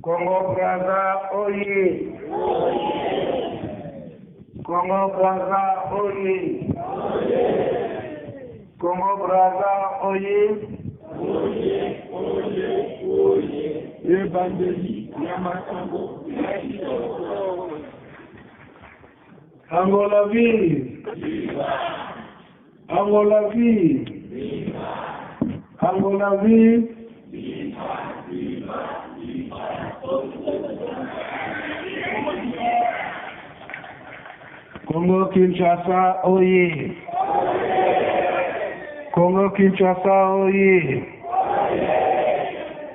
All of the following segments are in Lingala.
Congo Brazza oye! Congo Brazza oye! Congo Brazza oye! Ebandeli ya makambo ya kitoko. Angola vive! Angola vive! Angola vive! Congo Kinshasa oye! Congo Kinshasa oye!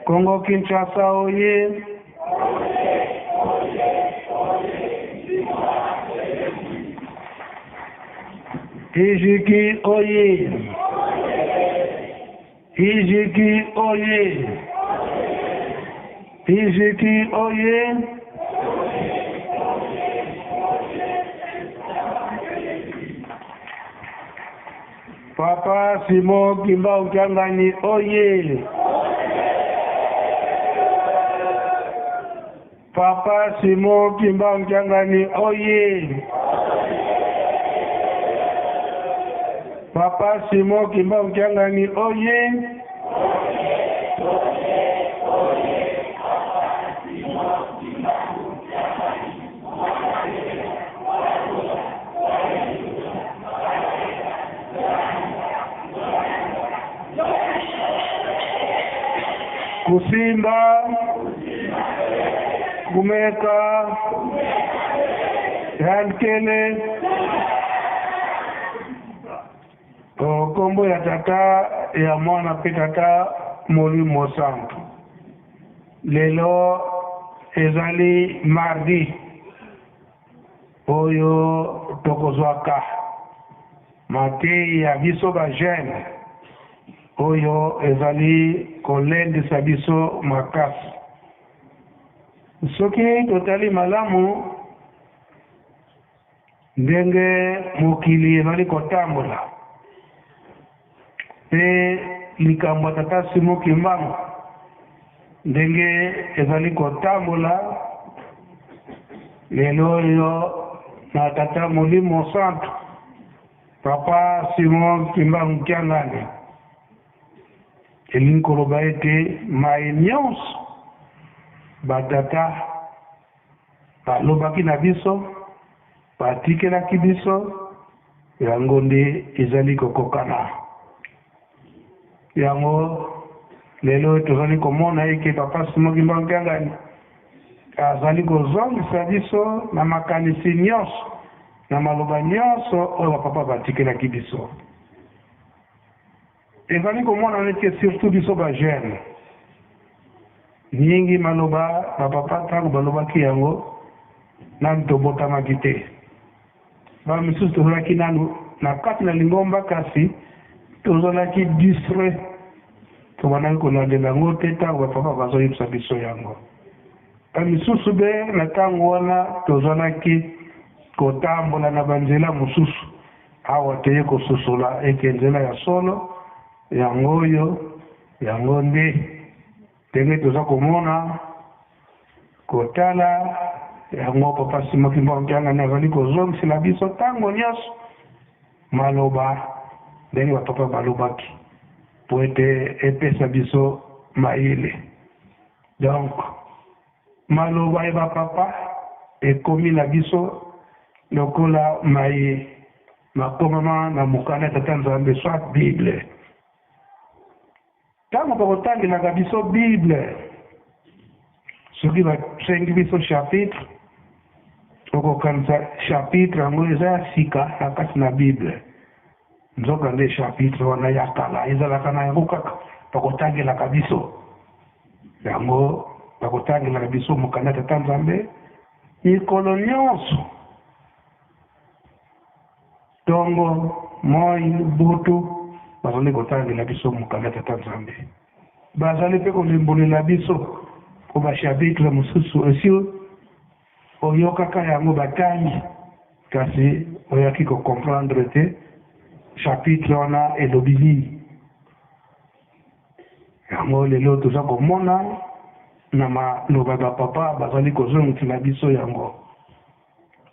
Congo Kinshasa oye! Ijiki oye! Ijiki oye! Ijiki oye! Papa Simon Kimbangu Kiangani oye! Papa Simon Kimbangu Kiangani oye! Papa Simon Kimbangu Kiangani oye! Kusimba, kumeka, yankele, nkombo ya tata ya mwana mpe tata molimo santu. Lelo ezali mardi oyo tokozwaka mateyi ya biso ba jeune oyo ezali kolendisa biso makasi. Soki totali malamu ndenge mokili ezali kotambola mpe likambo ya tata Simon Kimbangu ndenge ezali kotambola lelo oyo na tata Molimo Santu Papa Simon Kimbangu Kiangani, elingi koloba ete maye nyonso batata balobaki na biso, batikelaki biso, yango nde ezali kokokana. Yango lelo tozali komona eke Papa Simon Kimbangu Kiangani azali kozongisa biso na makanisi nyonso, na maloba nyonso oyo bapapa batikelaki biso. Ezali komonana ete surtout biso ba jeunes mingi maloba ba papa ntango balobaki yango nanu tobotamaki te. Ba misusu tozalaki nanu na kati na lingomba kasi tozalaki distrait, tobandaki kolandela yango te ntango ba papa bazoyebisa biso yango. Ba misusu be na ntango wana tozalaki kotambola na banzela mosusu. Awa toye kososola ete nzela ya solo yango oyo, yango nde ndenge toza komona, kotala yango. Papa Simon Kimbangu Kiangani azali kozongisela biso ntango nyonso maloba ndenge bapapa balobaki mpo ete epesa biso mayele. Donc maloba ya bapapa ekomi na biso lokola maye makomama na mokanda ya Tata Nzambe, soit Bible. Ntango bakotangelaka biso Bible, soki basengi biso chapitre, okokanisa chapitre yango eza ya sika na kati na Bible. Nzoka nde chapitre wana ya kala ezalaka na yango kaka bakotangelaka biso yango, bakotangelaka biso mokanda ya Tata Nzambe mikolo nyonso, tongo, moi, butu, bazali kotangela biso mokanda ya Tata Nzambe. Bazali mpe kolimbolela biso. Po ba chapitre mosusu esi oyokaka yango batangi kasi oyaki ko comprendre te chapitre wana elobi nini. Yango lelo toza komona na maloba ya ba papa bazali kozongisela biso yango.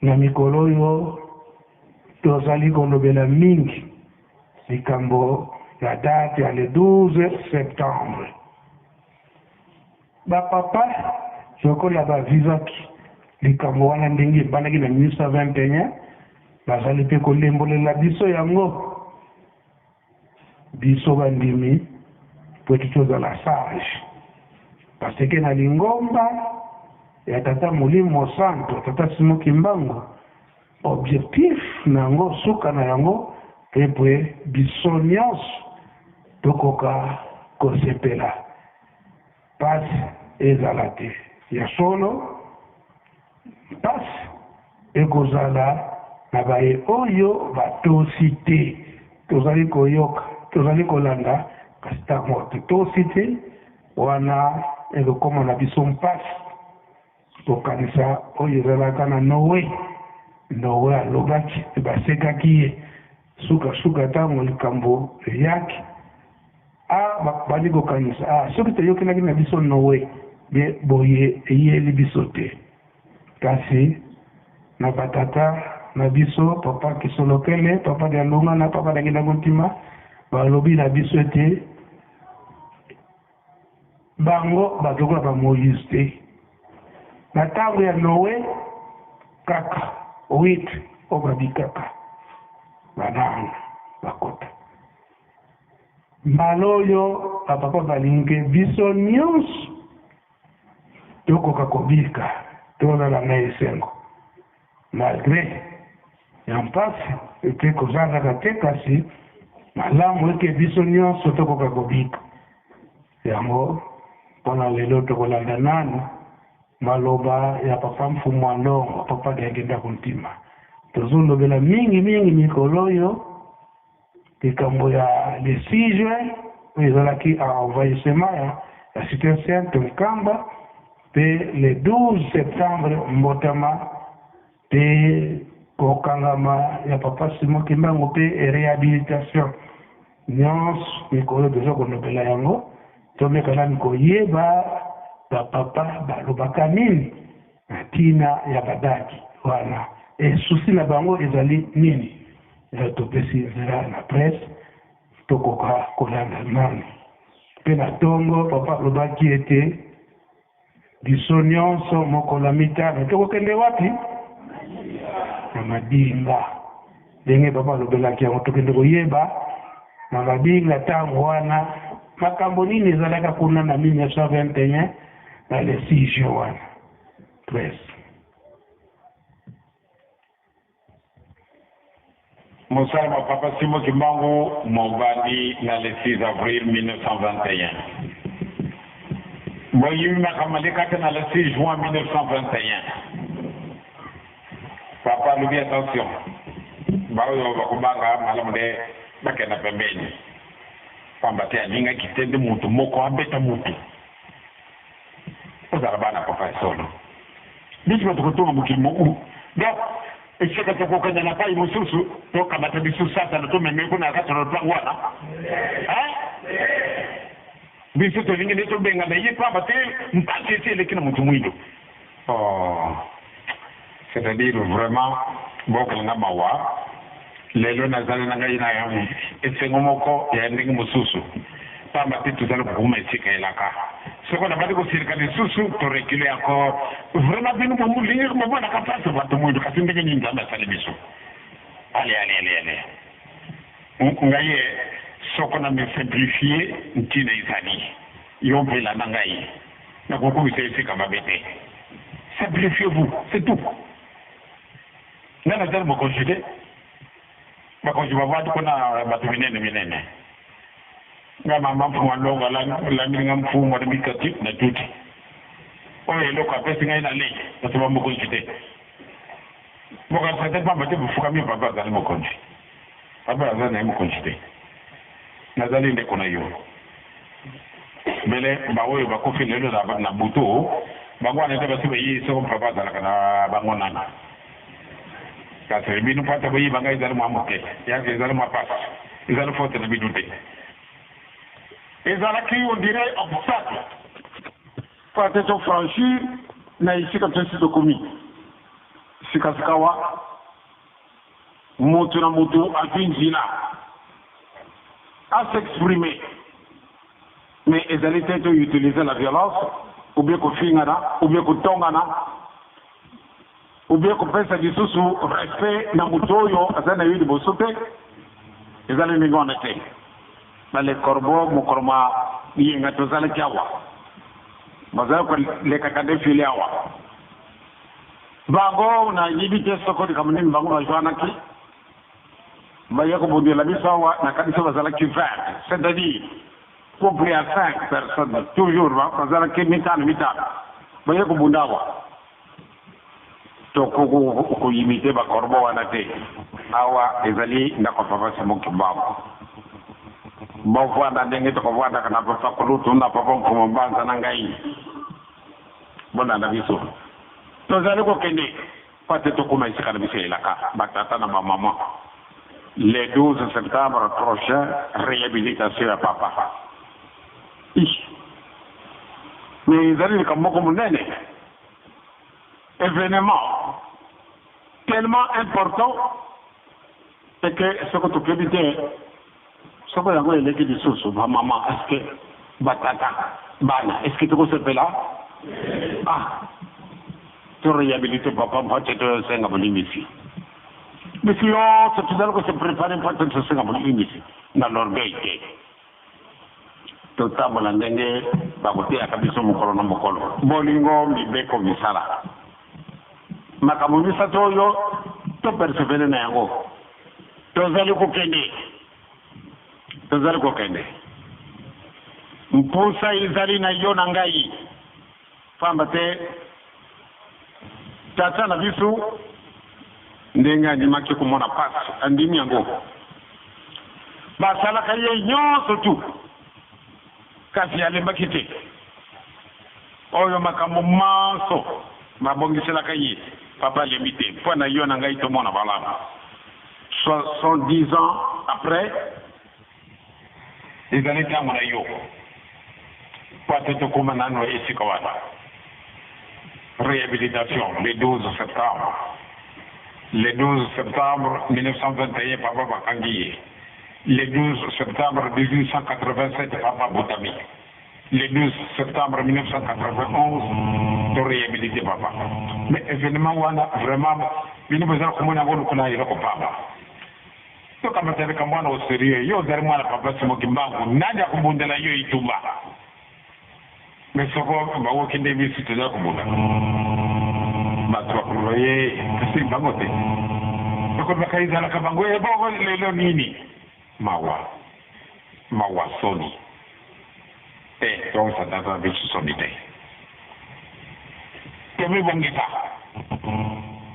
Na mikolo oyo tozali kolobela mingi likambo ya date ya le 12 septembre. Ba papa lokola ba vivaki likambo wana ndenge ebandaki na 1821, bazali mpe kolembolela biso yango, biso bandimi, mpo ete tozala sage. Parce que na lingomba ya Tata Molimo Santo, Tata Simon Kimbangu, objectif na yango, suka na yango, mpe biso nyonso tokoka kosepela. Pasi ezala te. Ya solo, mpasi ekozala na baye oyo batosi te. Tozali koyoka, tozali kolanda, kasi ntango totosi te, wana ekokoma na biso mpasi. Kokanisa oyo ezalaka na Noe. Noe alobaki mpe basekaki ye. Sukasuka, ntango likambo eyaki, a babandi kokanisa, a soki toyokelaki na biso Noe, nde boye eyeli biso te. Kasi na batata na biso, Papa Kisolokele, Papa Dialungana, Papa Diangienda Kuntima, balobi na biso ete bango bato lokola ba Moïse te. Na ntango ya Noe, kaka 8 oyo babikaka banana bakota. Mbala oyo bapapa balingi biso nyonso tokoka kobika, tozala na esengo malgre ya mpasi ete kozangaka te, kasi malamu eke biso nyonso tokoka kobika. Yango mpona lelo tokolanda nanu maloba ya Papa Mfumu a Ndongo, Papa Diangienda Kuntima. Tozolobela mingi mingi mikolo oyo likambo ya le 6 juin oyo ezalaki envahissement ya Cité Sainte Nkamba, mpe le 12 septembre mbotama mpe kokangama ya Papa Simon Kimbangu mpe rehabilitation nyonso. Mikolo toza kolobela yango, tomeka nani koyeba bapapa balobaka nini na ntina ya badati wana, esusi na bango ezali nini. Topesi nzela na presse, tokoka kolanda nani. Mpe na ntongo papa alobaki ete biso nyonso mokolo ya mitano tokokende wapi? Na Madinga. Ndenge papa alobelaki yango, tokende koyeba na Madinga ntango wana makambo nini ezalaka kuna na 1921 na le 6 juin wana. Presse. Mosala mwa Papa Simon Kimbangu mobandi na le 6 avril 1921. Boyibi makambo malekaki na le 6 juin 1921. Papa alobi attention, baoyo bakobanga malamu nde bakenda pembeni, pamba te alingaki te nde moto moko abeta moto. Ozala bana papa ya solo. Biso bato kotonga mokili moko. Donc esika tokokende na pai mosusu, tokamata biso Satana tomeme kuna na kati na lopango wana. Hein? Biso tolingi nde tobengana ye pamba te mpasi esi eleki na moto mwindo. Oh. C'est-à-dire vraiment bokela nga mawa lelo nazali na ngai na esengo moko ya ndenge mosusu pamba te tozali kokoma esika elaka. Soko nabandi kosilika lisusu to reculer encore. Vraiment bino bolingi bomonaka mpasi bato mwindo, kasi ndenge nini Nzambe asali biso? Ale ale ale ale ngai soko na mi simplifier ntina ezali yo mpe landa ngai, nakokomisa esika mabe te. Simplifiez-vous, c'est tout. Nga nazali mokonzi te, bakonzi bavandi kuna bato minene minene. Nga mama Mfumu Alongo alambi nga mfumu na mikati na tuti oyo eloko apesi ngai na lei, bato ba mokonzi te. Bokanisa te pamba te bofukami papa azali mokonzi. Papa azali na ye mokonzi te, nazali ndeko na yo. Mbele baoyo bakufi lelo na butu, bango wana nde basi bayi soko papa azalaka na bango nani. Kasi bino mpo ata boyiba ngai ezali mwa moke, yaka ezali mwa pasi, ezali faute na bino te. Ezalaki on dirait obstacle mpo ate tofranchir na esika tosi tokomi. Sikasikawa moto na moto azwi nzela as'exprimer, mais ezali te toutiliser la violence ou bien kofingana ou bien kotongana ou bien kopesa lisusu respect na moto oyo azali na yo liboso te. Ezali ndenge wana te. Bale corbeau, mokolo ma yenga tozalaki awa, bazali kolekaka défilé awa. Bango nayebi te soko likambo nini bango bazwanaki, baya kobundela biso awa. Nakanisi bazalaki 20, c'est-à-dire couple ya 5 personnes, toujours bazalaki mitano mitano, baya kobunda awa. Tokoki koimiter bacorbeau wana te. Awa ezali ndako papa Simon Kimbangu. Bovanda ndenge tokovandaka na papa kulutu, na papa Mfumu Mbanza na ngai. Bolanda biso, tozali kokende po te tokóma esika na biso elaka batata na bamama. Le 12 septembre prochain, réhabilitation ya papa. Mais ezali likambo moko monene, événement tellement important et que soko tokebi te, soko yango eleki lisusu, bamama, est ce que batata, bana, est ce que tokosepela? Ah, toréhabiliter papa mpo te tosenga bolimbisi. Biso nyonso tozali kose préparer mpo te tosenga bolimbisi na l'orgueil te. Totambola ndenge bakoteyaka biso mokolo na mokolo: bolingo, mibeko, misala. Makambo misato oyo, topersévérer na yango. Tozali kokende, tozali kokende. Mpusa ezali na yo na ngai, pamba te tata na biso, ndenge andimaki komona pasi, andimi yango, basalaka ye nyonso tu, kasi alembaki te. Oyo makambo manso babongiselaka ye, papa alembi te mpo na yo na ngai tomona malamu. 70 ans après, ezali ntango na yo po ate tokóma nano esika wana. Réhabilitation le 12 septembre. Le 12 septembre 1921, papa bakangi ye. Le 12 septembre 1887, papa botami. Le 12 septembre 1991, to réhabilité papa. Mais événement wana vraiment, bino bozala komona yango lokola eloko pamba. Tokamata likambo wana au sérieux. Yo ozali mwana papa Simon Kimbangu, nani akobundela yo etumba? Mais soko bawoki nde biso toza kobunda, bato bakoloba ye, kasi bango te bakolobaka ezalaka bango ebongo lelo nini. Mawa, mawa, soni te. Tokosala tata na biso soni te. Tomibongisa,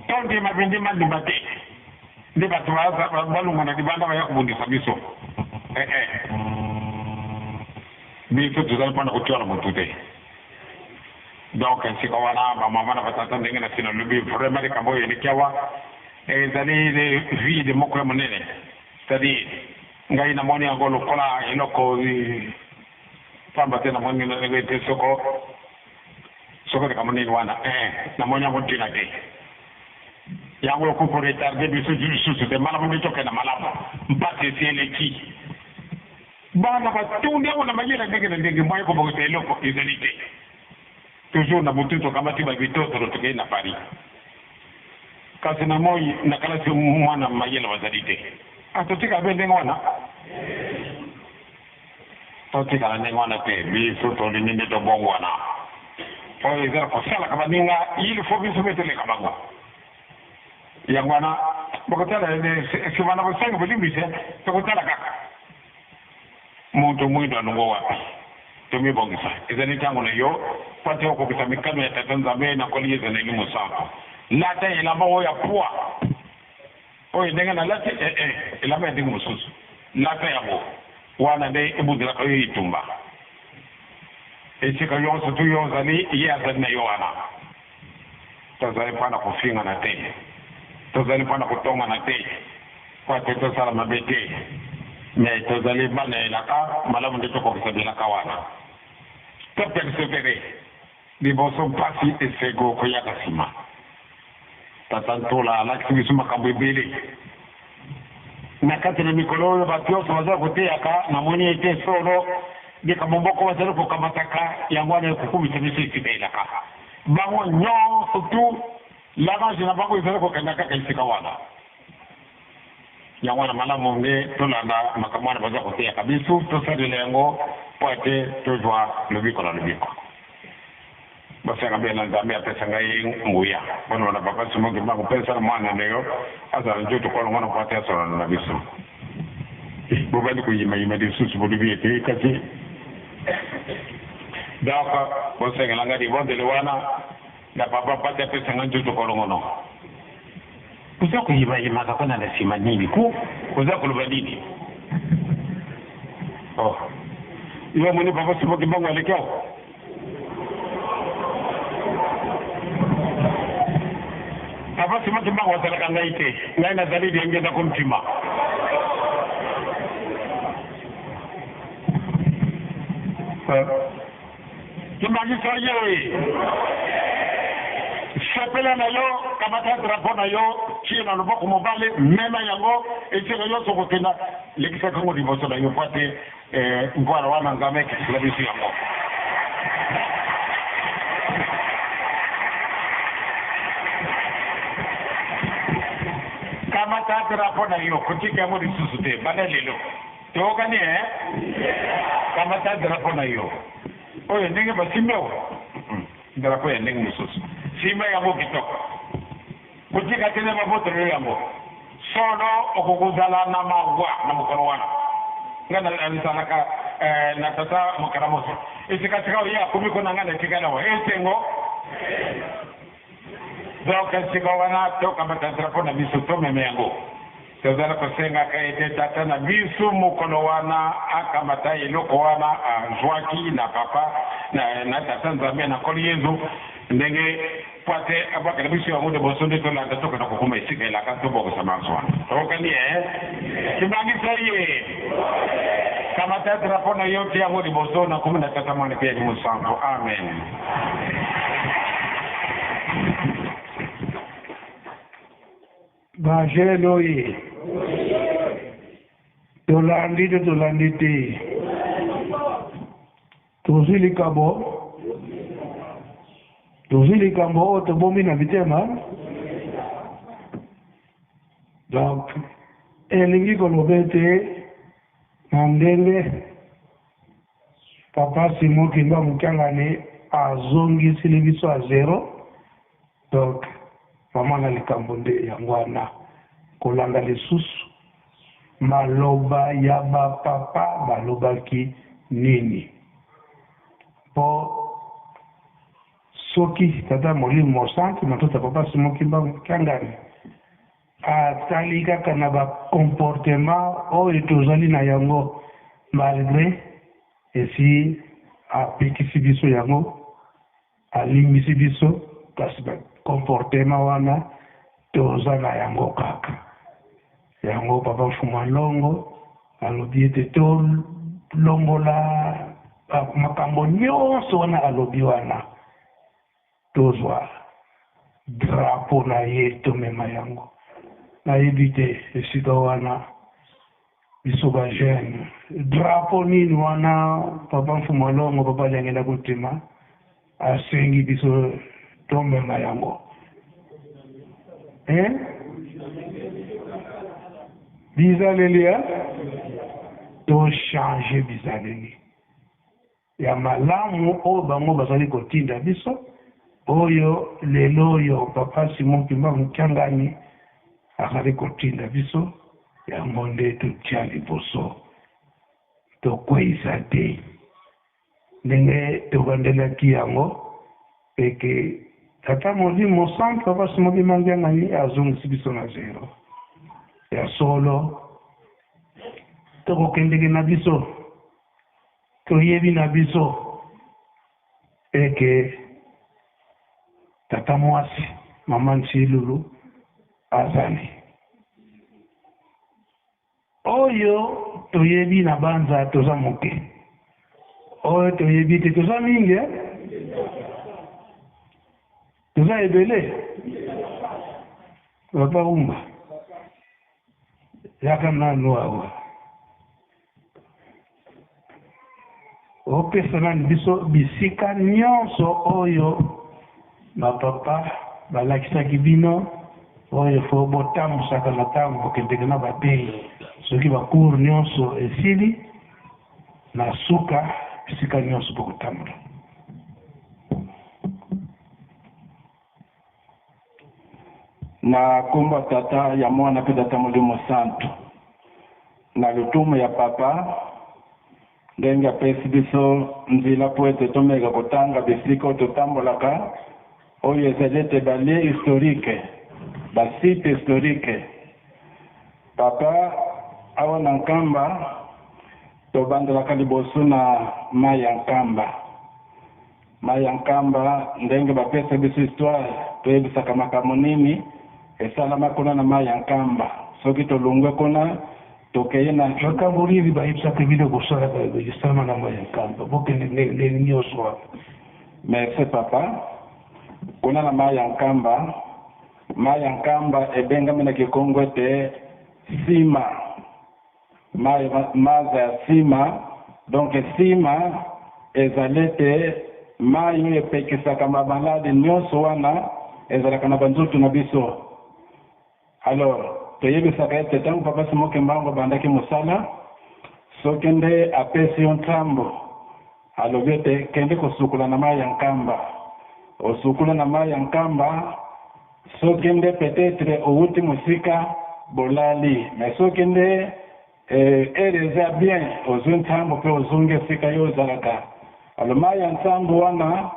tondima bindima ndima te nde bato balongwa na libanda baya kobundisa biso. Eh, biso tozali mpona kotiola motu te. Donc esika wana, bamama na batata, ndenge na sina lobi, vraiment likambo oyo eleki awa ezali vide moko ya monene. C'est-à-dire ngai namoni yango lokola eloko pamba te. Namoni te soko likambo nini wana. Namoni yango ntina te. Yango ekoki koretarder biso lisusu te. Malamu nde tokenda malamu. Mpasi esi eleki. Bana batundi yango na mayele ndenge na ndenge, moye kobongisa eloko ezali te. Toujours na butu tokamati babitotolo, tokei na Paris, kasi na moi na kalasi mwana mayele bazali te. Totikala mpe ndenge wana, totikala ndenge wana te. Biso tolingi nde tobongwana. Oyo eza kosalaka baninga, il faut biso mpe toleka bango. Yango wana bokotala nsima na kosenga bolimbisi, tokotala kaka moto mwindo alongo wapi. Tomibongisa, ezali ntango na yo po te okokisa mikano ya Tata Nzambe na koli ezaleli mosantu. Lata elamba oyo ya poids, oyo ndenge nalati, ee elamba ya ndenge mosusu, lata yango wana nde ebundelaka yo etumba. Esika yonso tu yo ozali, ye azali na yo wana. Tozali mpo na kofingana te, tozali mpo na kotongana te, mpo ete tosala mabe te, mais tozali bana ya elaka, malamu nde tokokisa bilaka wana. To perseverer liboso mpasi esego koyaka nsima. Tata Ntola alakisi biso makambo ebele na kati na mikolo oyo bato nyonso baza koteyaka. Namoni ete solo likambo moko bazali kokamataka yango wana ekokumisa biso esika elaka. Bango nyonso tu langage na bango ezali kokenda kaka esika wana. Yango wana malamu nde tolanda makambo wana baza koteyaka biso, tosalela yango mpo ete tozwa lobiko na lobiko. Bosenga mpe na Nzambe apesa ngai nguya mpo na papa Simon Kimbangu pesa na mwana na yo azala nzoto kolongono mpo ate asolana na biso. Bobandi koyimayima lisusu bolobi ete kasi donc bosengela ngai libondeli wana na papa mpo ate apesa ngai nzoto kolongono. Oza koyimayimaka kuna na nsima nini ku oza koloba nini? Oh. Yo omoni papa Simon Kimbangu aleki awa? Papa Simon Kimbangu azalaka ngai te, ngai nazali liengeza komtima. Kimbanguiste oye! Sepela na yo, kamata drapeau na yo, tie na loboko mobali, mema yango esika nyonso okokenda, lekisaka yango liboso na yo mpo ete eh, nkwala wana Nzambe akitisa biso yango. Kamata drapeau na yo, kotika yango lisusu te banda lelo. Toyokani eh? Kamata drapeau na yo. Oyo ndenge basimbi awa? Drapeau ya ndenge mosusu. Simba yango kitoko. Kotika te nde babotolo yo yango. Solo okokozala na mawa na mokolo wana. Nga nazalaka eh, na tata Mokaramoso. Esika sika oye akomi kuna nga natikali awa. Esengo. Donc esika wana tokamata drapeau na biso tomema yango. Tozali kosengaka ete Tata na biso mokolo wana akamata eloko wana azwaki na Papa na, na Tata Nzambe na Nkolo Yezu, ndenge mpo ate abwakela biso yango liboso nde tolanda tokenda kokoma esika elaka tobongisa manso wana. Toyokani eh? Kibangisa ye! Kamata drapo na yo tia yango liboso na kombo na Tata Mwana mpe Elimo Santu. Amen. Ba jeune oye tolandi te tolandi te tozwi likambo tozwi likambo oyo tobombi na mitema donc elingi koloba ete na ndenge papa Simon Kimbangu Kiangani azongisili biso a zero Donc maman na likambo nde yango wana kolanda lisusu maloba ya ba papa balobaki nini po soki tata molimo mosantu na ntoto ya papa Simon Kimbangu Kiangani atali kaka na ba comportement oyo tozali na yango malgre esi apekisi biso yango Alimbisi biso kasi ba comportement wana toza na yango kaka. Yango papa Mfumu Alongo alobi ete tolongola makambo nyonso wana alobi wana, tozwa drapeau na ye tomema yango. Nayebi te esika wana biso ba jeune drapeau nini wana papa Mfumu Alongo papa Liangenda Kuntima asengi biso tomema yango eh? Bizaleli eh? To changer bizaleli ya malamu oyo bango bazali kotinda biso oyo lelo oyo papa Simon Kimbangu Kiangani azali kotinda biso yango nde totia liboso tokweyisa te ndenge tobandelaki yango eke tata molimo santu papa Simon Kimbangu Kiangani azongisi biso na zero ya solo tokokendeke na biso toyebi na biso. Eke tata mwasi mama Nsilulu azali oyo toyebi na banza toza moke, oyo toyebi te toza mingi, eh? Toza ebele. Papa Umba, yaka nanu awa, opesa nani biso bisika nyonso oyo bapapa balakisaki bino, oyo fo botambusaka na ntango bokendeke na bateyi. Soki bacours nyonso esili, na suka bisika nyonso bokotambola. Na nkombo ya Tata, ya Mwana mpe Tata Molimo Santu, na lotumu ya Papa ndenge apesi biso nzela mpo ete tomeka kotanga bisika oyo totambolaka, oyo ezali ete balieux historique, basite historique. Papa, awa na Nkamba tobandelaka liboso na mai ya Nkamba. Mai ya Nkamba, ndenge bapesa biso histoire, toyebisaka makambo nini esalama kuna na mai ya Nkamba. Soki tolongwe kuna, tokeye na Makambo nini bayebisaka bino kosalaka esalama na mai ya Nkamba? Bokende ndenge nyonso wana. Merci papa. Kuna na mai ya Nkamba, mai ya Nkamba ebengami na Kikongo ete sima, mai maza ya sima. Donc sima ezali ete mai oyo epekisaka bamaladi nyonso wana ezalaka na banzoto na biso. Alors toyebisaka ete ntango Papa Simon Kimbangu abandaki mosala, soki nde apesi yo ntambo, alobi ete kende kosukola na mai ya Nkamba, osukula na mai ya Nkamba. Soki nde peut-être owuti mosika, bolali, mais soki nde heure eza bien, ozwi ntambo mpe ozongi esika yo ozalaka. Alors mai ya nsambo wana,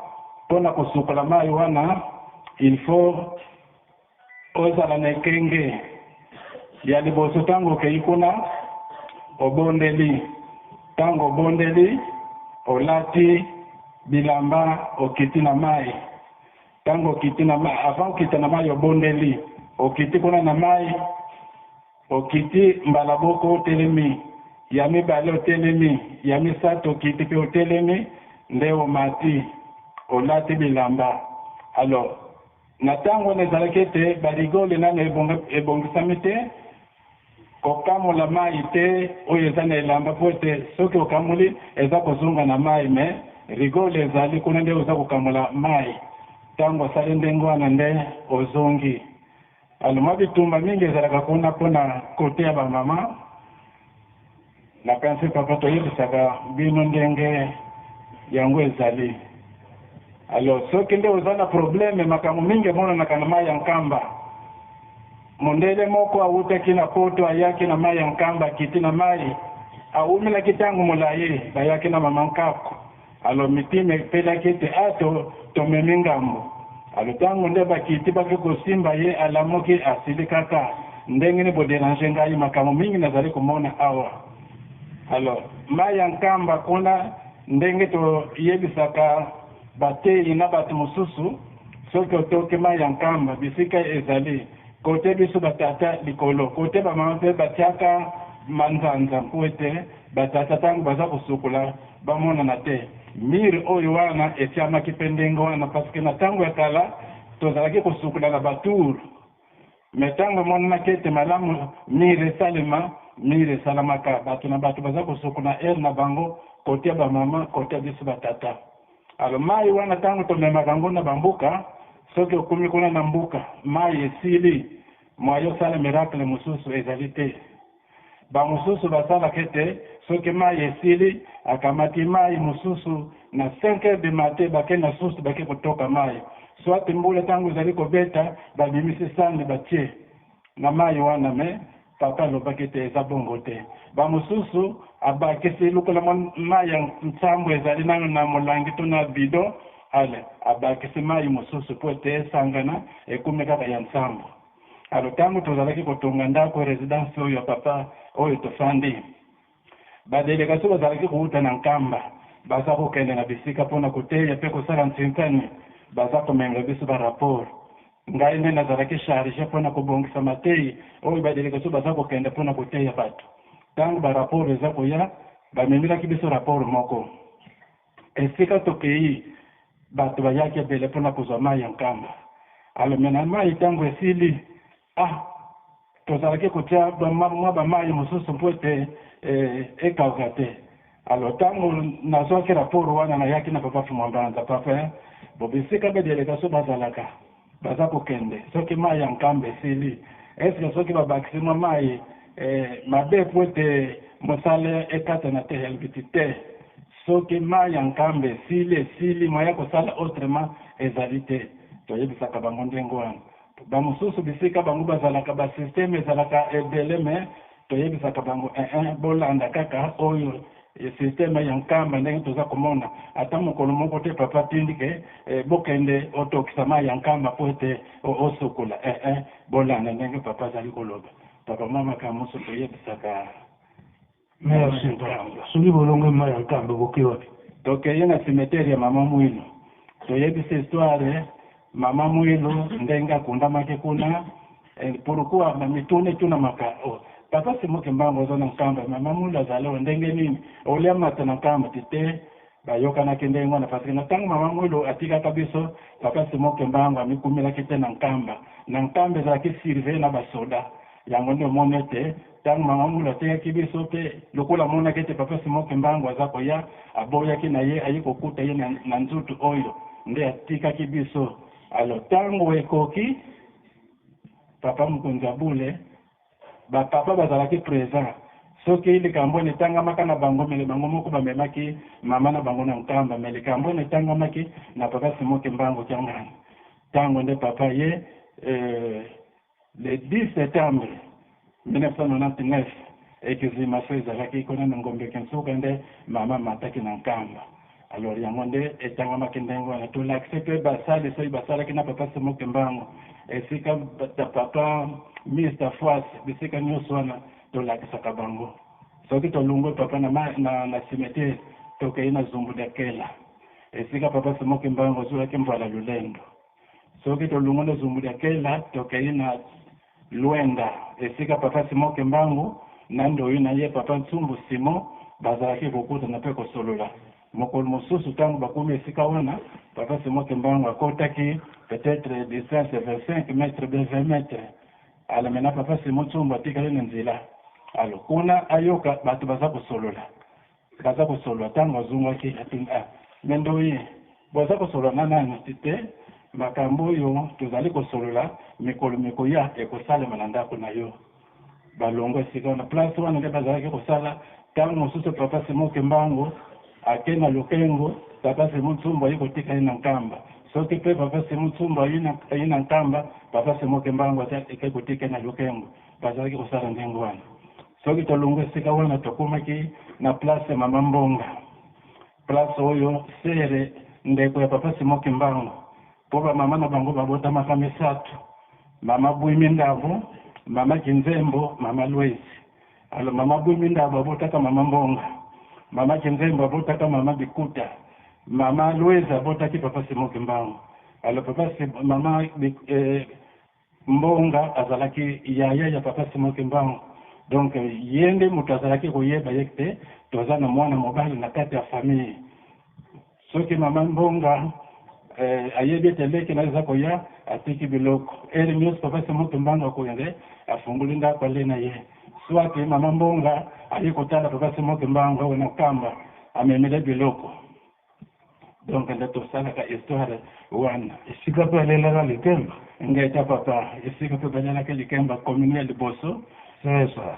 mpona kosukola mai wana, il faut ozala na ekenge ya liboso. Ntango okei kuna, obondeli. Ntango obondeli, olati bilamba, okiti na mai. Ntango okiti na mai, avant okita na mai, obondeli, okiti kuna na mai, okiti mbala boko, otelemi, ya mibale otelemi, ya misato okiti mpe otelemi, nde omati, olati bilamba. Alors na ntango wana ezalaki ete barigole nano ebongisami te, kokamola mai te oyo eza na elamba, mpo ete soki okamoli eza kozonga na mai. Mais rigole ezali kuna, nde oza kokamola mai. Ntango osali ndenge wana, nde ozongi. Alors mwa bitumba mingi ezalaka kuna mpona kote ya bamama. Nakanisi papa toyebisaka bino ndenge yango ezali. Alors soki nde oza na problème, makambo mingi emonanaka na mai ya Nkamba. Mondele moko awutaki na Poto, ayaki na mai ya Nkamba, akiti na mai, awumelaki ntango molai. Bayaki na mama Nkako. Alors mitima epelaki ete a to tomemi ngambo. Alors ntango nde bakiti, baki kosimba ye, alamuki, asili kaka: "Ndenge nini bodéranger ngai? Makambo mingi nazali komona awa." Alors mai ya Nkamba kuna, ndenge toyebisaka bateyi na bato mosusu, soki otoki mai ya Nkamba, bisika ezali kote biso batata likolo, kote bamama mpe batiaka manzanza mpo ete batata ntango baza kosukola bamonana te. Mur oyo wana etiamaki mpe ndenge wana parce que na ntango ya kala tozalaki kosukola na batour, mais ntango emonanaki ete malamu mur esalema, mur esalamaka, bato na bato baza kosukola heure na bango, kote ya bamama, kote ya biso batata. Alors mai wana, ntango tomemaka yango na bambuka, soki okomi kuna na mbuka, mai esili, moyen osala miracle mosusu ezali te. Bamosusu basalaka ete soki mai esili, akamati mai mosusu na 5 heures de matin, bake na susu, bake kotoka mai, soit mbula ntango ezali kobeta, babimisi sani, batie na mai wana. Mais papa alobaki ete eza bongo te. Bamosusu abakisi lokola mai ya nsambo ezali nano na molangi to na bidon, ale abakisi mai mosusu mpo ete esangana, ekomi kaka ya nsambo. Alors ntango tozalaki kotonga ndako résidence oyo ya papa oyo tofandi, badélégation bazalaki kowuta na Nkamba. Baza kokende na bisika mpo na koteya mpe kosala ntsinkani, baza komemela biso ba rapport. Ngai nde nazalaki charge mpo na kobongisa mateyi oyo ba delegation baza kokende mpo na koteya bato. Tango ba rapport eza koya, bamemelaki biso rapport moko. Esika tokeyi, bato bayaki ebele mpo na kozwa mayi ya Nkamba. Alors mais na mayi tango esili, ah! Tozalaki kotia mwa ba mayi mosusu mpo ete ekauka te. Alors tango nazwaki rapport wana, nayaki na Papa Fumua Mbanza, Papa, bo bisika ba delegation bazalaka, baza kokende, soki mayi ya Nkamba esili, est ce que soki babakisi mwa mayi, mabe mpo ete mosala ekatana te? Alobi te, soki mayi ya Nkamba esili, esili, moyen ya kosala autrement ezali te. Toyebisaka bango ndenge wana. Ba mosusu bisika bango bazalaka ba système ezalaka ebele mais toyebisaka bango eh bolanda kaka oyo système ya Nkamba ndenge toza komona. Ata mokolo moko te papa atindi ke bokende otokisa mayi ya Nkamba mpo ete osokola eh bolanda ndenge papa azali koloba. Papa mwa makambo mosusu toyebisaka. Merci. Soki bolongwe mayi ya Nkamba, boke wapi? Tokeye na cimetière ya Mama Mwilu. Toyebisi histoire Mama Mwilu ndenge akundamaki kuna. Pourquoi mituna etunamaka oh, Papa Simon Kimbangu aza na Nkamba, Mama Mwilu azali oyo ndenge nini? Olia mata na Nkamba te te, bayokanaki ndenge wana parce que na ntango Mama Mwilu atikaka biso, Papa Simon Kimbangu amikumelaki te na Nkamba. Na Nkamba ezalaki surveillé na basoda. Yango nde omoni ete ntango Mama Mwilu atikaki biso te, lokola amonaki ete Papa Simon Kimbangu aza koya, aboyaki na ye aye kokuta ye na nzutu oyo nde atikaki biso. Alors ntango ekoki, Papa mokonzi ya bule, bapapa bazalaki présent. Soki likambo wana etangamaka na bango, mele bango moko bamemaki mama na bango na Nkamba, me likambo wana etangamaki na Papa Simon Kimbangu Kiangani. Ntango nde papa ye le 10 septembre 1999 exhumation ezalaki kuna na Ngombe Kinsuka, nde mama amataki na Nkamba. Alors yango nde etangamaki ndenge wana. Tolakisi mpe basali soki basalaki na Papa Simon Kimbangu, esika papa Mr Foise, bisika nyonso wana tolakisaka bango. Soki tolongwe papa na cimetière, tokei na Zumbu Dakela, esika Papa Simon Kimbangu azwelaki mvala lolendo. Soki tolongwe na Zumbu Dakela, tokei na Lwenda, esika Papa Simon Kimbangu na ndoyi na ye Papa Ntsumbu Simon bazalaki kokutana mpe kosolola. Mokolo mosusu ntango bakomi esika wana, Papa Simon Kimbangu akotaki peut-être distance ya 25 mètres be 20 mètres. Alors maintenant Papa Simon Ntsumbu atikali na nzela. Alors kuna ayoka bato baza kosolola. Baza kosolola. Ntango azongaki, atuni: ah, me ndoyi, boza kosolola na nani? Te, makambo oyo tozali kosolola, mikolo mikoya ekosalema na ndako na yo. Balongwa esika wana, place wana nde bazalaki kosala. Ntango mosusu Papa Simon Kimbangu ake na Lukengo, Papa Simon Ntsumbu aye kotika ye na Nkamba. Soki mpe Papa Simon Ntsumbu aye na Nkamba, Papa Simon Kimbangu ake kotika ye na Lukengo. Bazalaki kosala ndenge wana. Soki tolongwe esika wana, tokomaki na place ya Mama Mbonga, place oyo sere ndeko ya Papa Simon Kimbangu, mpo bamama na bango babotamaka misato: Mama Bwimi Ndavo, Mama Kinzembo, Mama Lwezi. Alors Mama Bwimi Ndavo abotaka Mama Mbonga, Mama Kinzembo abotaka Mama Bikuta, Mama Lwezi abotaki Papa Simon Kimbangu. Alors papa Mama Mbonga azalaki yaya ya Papa Simon Kimbangu. Donc ye nde moto azalaki koyeba ye te toza na mwana mobali na kati ya famille. Soki Mama Mbonga ayebi ete leki na eza koya, atiki biloko ere nyonso Papa Simon Kimbangu akoyende, afungoli ndako ale na ye. Soit Mama Mbonga aye kotala Papa Simon Kimbangu awa na Nkamba, amemele biloko. Donc nde tosalaka histoire wana. Esika mpe alelaka likemba. Ngeta papa, esika mpe balelaka likemba, commune ya liboso. C'est ça,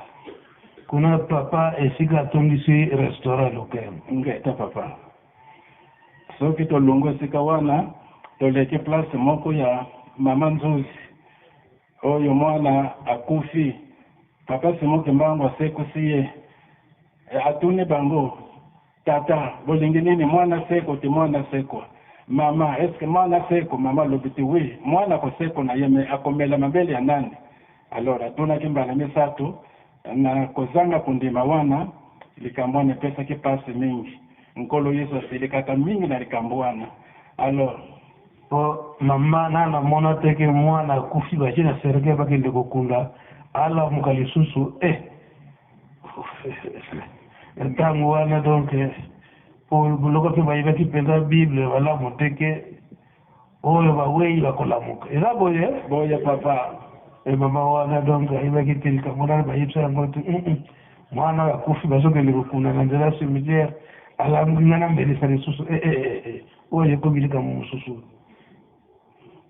kuna papa esika atongisi restaurant Lokemba. Ngeta papa. Soki tolongwe esika wana, toleki place moko ya Mama Nzuzi oyo mwana akufi, Papa Simon Kimbangu asekusi ye. Atuni bango: tata, bolingi nini, mwana seko te mwana sekwa? Mama, eske mwana seko? Mama alobi te oui, mwana koseko na ye, me akomela mabele ya nani? Alors atunaki mbala misato na kozanga kondima wana. Likambo wana epesaki mpasi mingi. Nkolo Yesu asilikaka mingi na likambo wana. Alors. Po mama nanu amona te ke mwana akufi batie na cercueil bakende kokunda alamuka lisusu eh tango wana donc po biloko pe bayebaki penza bible malamu te ke oyo baweyi bakolamuka eza boye? Boye papa. Eh mama wana donc ayebaki te likambo nanu bayebisa yango te mwana oyo akufi bazokende kokunda na nzela ya cimetière alamuki nga nambelisa lisusu eh eh eh Oyo ekomi likambo mosusu.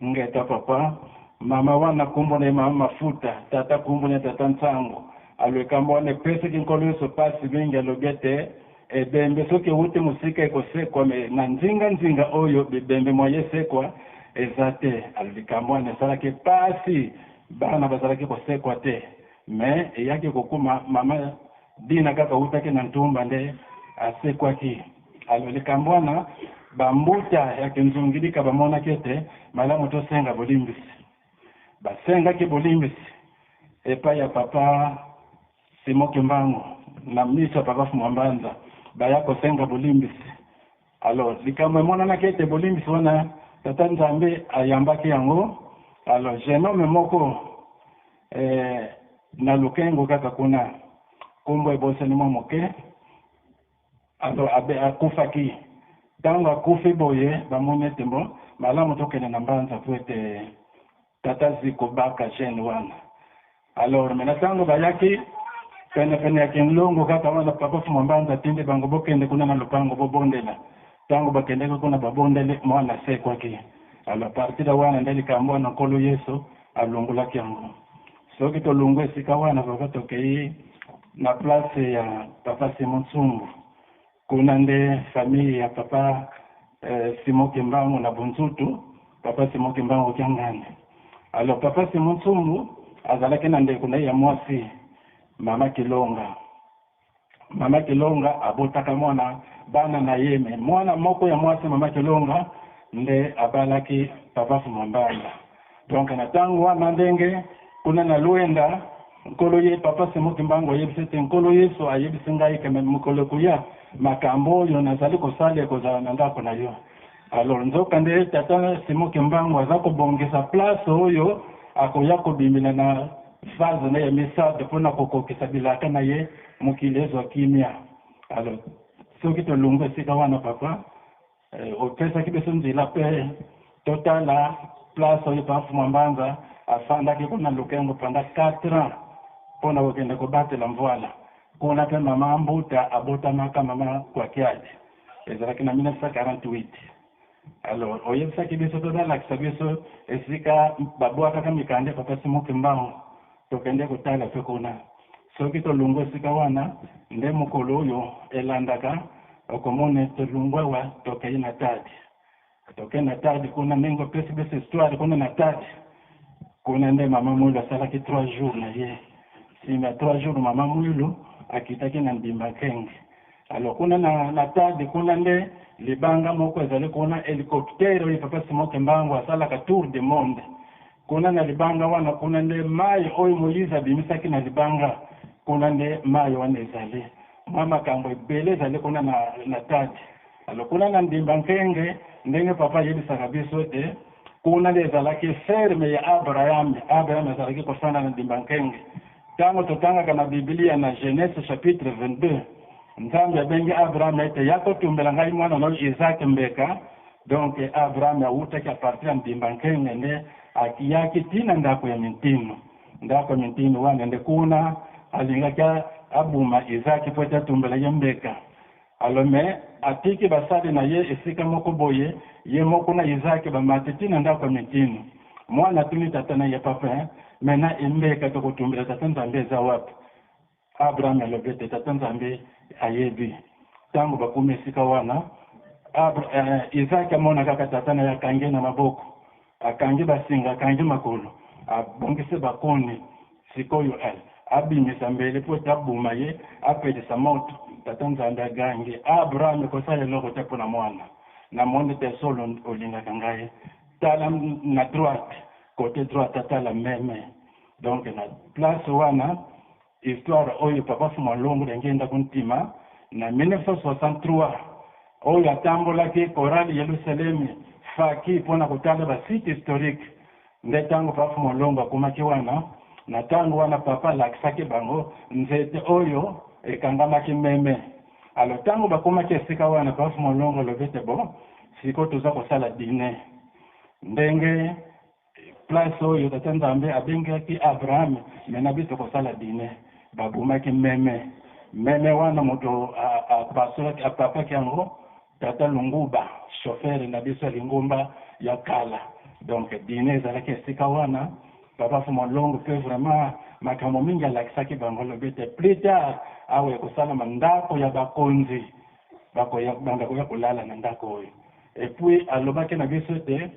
Ingeta papa. Mama wana kombo na ye mama Mafuta, tata kombo na ye tata Nsango. Alors likambo wana epesaki Nkolo Yesu pasi mingi, alobi ete ebembe soki ewuti mosika ekosekwa, mais na nzinga nzinga oyo bibembe moyen esekwa eza te. Alors likambo wana esalaki pasi, bana bazalaki kosekwa te, mais eyaki kokoma mama Dina kaka awutaki na Ntumba nde asekwaki. Alors likambo wana ba mbuta ya Kinzungilika bamonaki ete malamu tosenga bolimbisi. Basengaki bolimbisi epai ya papa Simon Kimbangu na miso ya papa Fumua Mbanza, baya kosenga bolimbisi. Alors likambo emonanaki ete bolimbisi wana Tata Nzambe ayambaki yango. Alors jeune homme moko eh, na Lukengo kaka kuna, kombo ebosani mwa moke, alors abe akufaki. Tango akufi boye, bamoni ete bon, malamu tokende na Mbanza po ete Tata Ziko baka jeune wana. Alors mais na tango bayaki pene pene ya Kinlongo kaka wana, papa Fuma Mbanza atindi bango bokende kuna na lopango bobondela. Tango bakendaki kuna babondeli, mwana asekwaki. Alors à partir ya wana nde likambo wana Nkolo Yesu alongolaki yango. Soki tolongwe esika wana papa, tokeyi na place ya papa Simon Nsumbu. Kuna nde famille ya papa Simon Kimbangu na Bunzutu, papa Simon Kimbangu Kiangani. Alors papa Simon Nsumbu azalaki na ndeko na ye ya mwasi mama Kilonga. Mama Kilonga abotaka mwana bana na ye, mais mwana moko ya mwasi mama Kilonga nde abalaki papa Fuma Mbanda. Donc na tango wana ndenge kuna na Luenda Nkolo ye papa Simon Kimbangu ayebisi ete Nkolo Yesu ayebisi ngai ke mokolo ekoya makambo oyo nazali kosala ekozala na ndako na yo. Alors nzoka nde tata Simon Kimbangu aza kobongisa place oyo akoya kobimela na phase na ya misato mpo na kokokisa bilaka na ye mokili ezwa kimia. Alors soki tolongwe esika wana papa Opesaki biso nzela pe totala place oyo Pa Mfumua Mbanza afandaki kuna Lukengo pendant 4 ans pona kokende kobatela mvuala. Kuna pe mama Mbuta abotamaka mama Kwakiadi. Ezalaki na 1948. Alors oyebisaki biso pe balakisa biso esika babwakaka mikanda ya Papa Simon Kimbangu. Tokende kotala pe kuna. Soki tolongwe esika wana, nde mokolo oyo elandaka, okomona tolongwe awa tokei na Tadi. Tokei na Tadi kuna, ndenge opesi biso histoire kuna na Tadi, kuna nde mama Mwilu asalaki trois jours na ye. Sima ya trois jours, mama Mwilu akitaki na Ndimba Nkenge. Alors kuna na, na Tadi kuna nde libanga moko ezali kuna, helicoptère oyo papa Simon Kimbangu asalaka tour du monde. Kuna na libanga wana, kuna nde mayi oyo Moyize abimisaki na libanga, kuna nde mayi wana ezali. Mwa makambo ebele ezali kuna na, na Tadi. Alors, kuna na Ndimba Nkenge, ndenge papa ayebisaka biso ete kuna nde ezalaki ferme ya Abraham. Abraham azalaki kofanda na Ndimba Nkenge. Tango totangaka na Biblia na Genese chapitre 22, Nzambe abengi Abraham ete yaka otumbela ngai mwana na yo Isaac mbeka. Donc Abraham awutaki à partir ya Ndimba Nkenge nde akiyaki ti na ndako ya Mintinu. Ndako ya Mintinu wana nde kuna alingaki abuma Isaac mpo ete atumbela ye mbeka. Alors mais atiki basali na ye esika moko boye, ye moko na Isaac bamati ti na ndako ya Mintinu. Mwana atuni tata na ye, Papa hein, maintenant embeka tokotumbela tata Nzambe eza wapi? Abraham alobi ete, Tata Nzambe ayebi. Tango bakomi esika wana, Isaac amona kaka tata na ye akangi ye na maboko, akangi basinga, akangi makolo, abongisi bakoni. Sikoyo abimisa mbeli mpo ete aboma ye, apelisa moto. Tata Nzambe agangi, Abraham, kosala eloko te mpo na mwana. Namoni te solo olingaka ngai. Tala na droite, cote droite, atala meme. Donc na place wana histoire oyo papa Fuma Longo Diangienda Kuntima na 1963. Oyo atambolaki chorale Yelusalemi faki mpo na kotala ba sites historiques. Nde tango Papa Molongo akomaki wana, na tango wana Papa alakisaki bango nzete oyo ekangamaki meme. Alors tango bakomaki esika wana, Papa Molongo alobi ete bon, sikoyo toza kosala diner. Ndenge place oyo Tata Nzambe abengaki Abraham, mais na biso tokosala diner. Babomaki meme. Meme wana moto apasolaki, apapaki yango Tata Lunguba, chauffeur na biso ya lingomba ya kala. Donc diner ezalaki esika wana. Papa Fumu Longo pe vraiment makambo mingi alakisaki bango, alobi ete plus tard awa ekosalama ndako ya bakonzi bakoya banda koya kolala na ndako oyo. Et puis alobaki na biso ete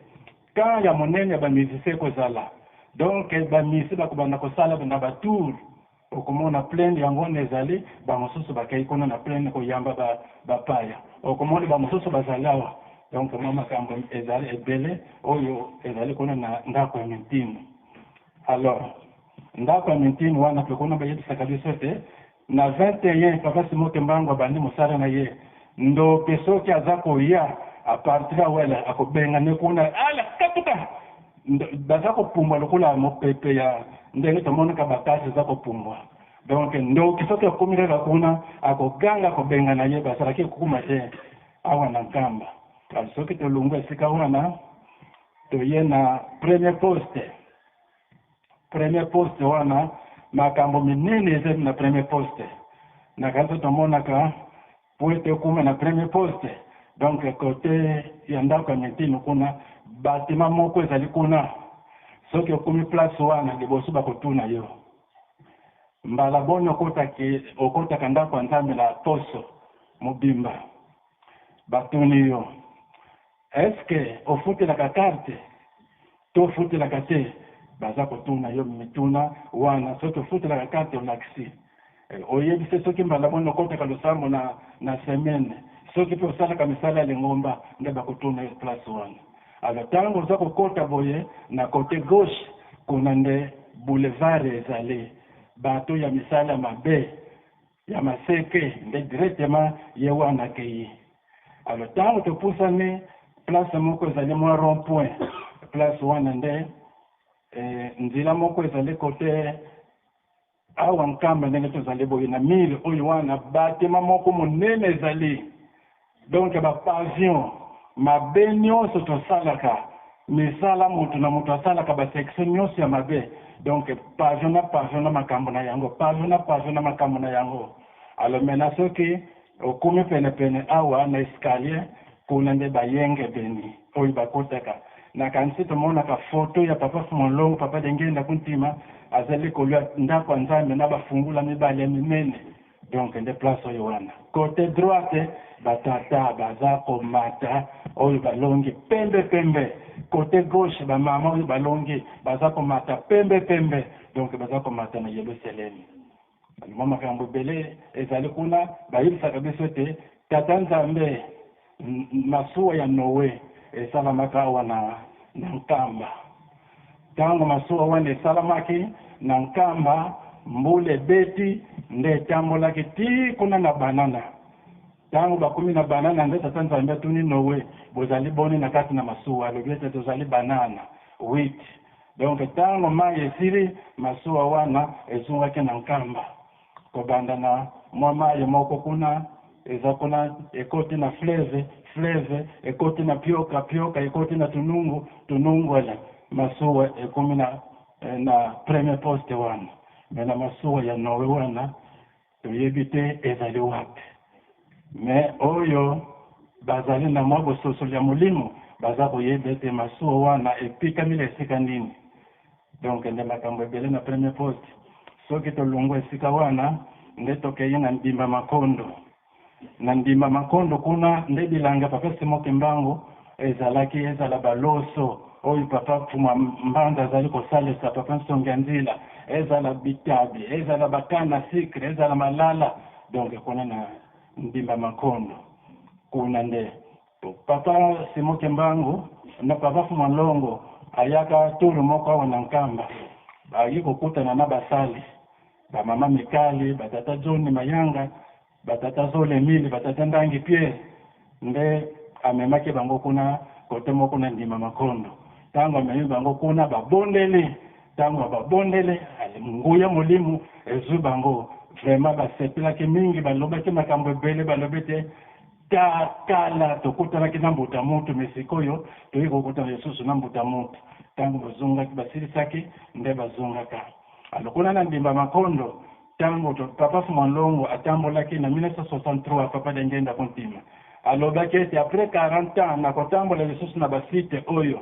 camp ya monene ya ba musiciens ekozala, donc ba musiciens bakobanda kosala na ba tour. Okomona plaine yango wana ezali, ba mosusu bakeyi kuna na plaine koyamba ba bapaya, okomona ba mosusu bazali awa. Donc mwa makambo ezali ebele oyo ezali kuna na ndako ya mintinu. Alors ndako ya mintinu wana pe kuna bayebisaka biso ete na 21 Papa Simon Kimbangu abandi mosala na ye. Ndoki soki aza koya a partir ya Wele akobengane kuna ala katuka baza kopumbwa lokola mopepe ya ndenge tomonaka bakasi eza kopumbwa. Donc ndoki soki akomi kaka kuna akoganga kobengana ye, bazalaki kokuma te awa na Nkamba. Kasi soki tolongwe esika wana toye na premier poste. Premier poste wana makambo minene ezali na premier poste. Na kanisa tomonaka po ete okoma na premier poste, donc kote ya ndako ya mitino kuna batima moko ezali kuna. Soki okomi place wana liboso bakotuna yo mbala boni okotaka ndako ya Nzambe na poso mobimba. Batuni yo est-ce que ofutelaka carte to ofutelaka te? Baza kotuna yo mituna wana. Soki ofutelaka carte olakisi, oyebisi soki mbala boni okotaka losambo na semaine, soki mpe osalaka misala ya lingomba, nde bakotuna yo place wana. Alors ntango oza kokota boye na côté gauche kuna nde boulevard ezali, bato ya misala mabe ya maseke nde directement ye wana akei. Alors ntango topusani place moko ezali mwa rond point, place wana nde nzela moko ezali côté awa Nkamba ndenge tozali boye na mile oyo wana batema moko monene ezali. Donc ba pavillon mabe nyonso tosalaka misala moto na moto asalaka ba section nyonso ya mabe, donc pavillon na pavillon na makambo na yango, pavillon na pavillon na makambo na yango. Alors maintenant soki okomi penepene awa na escalier kuna nde bayenge beni oyo bakotaka. Nakanisi tomonaka photo ya Papa Fumolongo, Papa Dengenda Kuntima azali likolo ya ndako ya Nzambe na bafungula mibale ya minene. Donc nde place oyo wana côté droite batata baza komata oyo balongi pembe pembe, côté gauche bamama oyo balongi baza komata pembe pembe, donc baza komata na Yerusalemi. Mwa makambo ebele ezali kuna. Bayebisaka biso ete Tata Nzambe masuwa ya Noe esalamaka awa na Nkamba. Ntango masuwa wana esalamaki na Nkamba, mbula ebeti nde etambolaki ti kuna na Banana. Ntango bakomi na Banana nde Tata Nzambe atuni Noe, bozali boni na kati na masuwa? Alobi ete tozali banana 8. Donc ntango mai esili, masuwa wana ezongaki na Nkamba, kobanda na mwa mai moko kuna eza kuna ekoti na fleuve, fleuve ekoti na pioka, pioka ekoti na tunungu, tunungu ala masuwa ekomi na premier poste wana. Me na masuwa ya Noe wana toyebi te ezali wapi, me oyo bazali na mwa bososoli ya molimo baza koyeba ete masuwa wana epikami na esika nini. Donc nde makambo ebele na premier poste. Soki tolongwa esika wana nde tokei na Ndimba Makondo. Na Ndimba Makondo kuna nde bilanga Papa Simon Kimbangu ezalaki, ezala baloso oyo Papa Fuma Mbanza azali kosalisa Papa Nsongi ya Nzila, ezala bitabi, ezala bakana sucre, ezala malala. Donc kuna na Ndimba Makondo kuna nde Papa Simon Kimbangu na Papa Fuma Longo ayaka turu moko awa na Nkamba, bayi kokutana na basali bamama Mikali, batata John Mayanga, batata Zole Emile, batata Ndangi Pierre. Nde amemaki bango kuna kote moko na Ndima Makondo. Ntango amemi bango kuna, babondeli. Ntango babondeli, nguya molimo ezwi bango. Vraiment basepelaki mingi, balobaki makambo ebele, balobi ete ta kala tokutanaki na mbuta mutu, me sikoyo toyei kokutana lisusu na mbuta mutu. Ntango bazongaki, basilisaki nde bazongaka. Alors kuna na Ndimba Makondo, ntango Papa Fuma Longo atambolaki na 1963, Papa Dengenda Kontima alobaki ete après 40 ans nakotambola lisusu na basite oyo.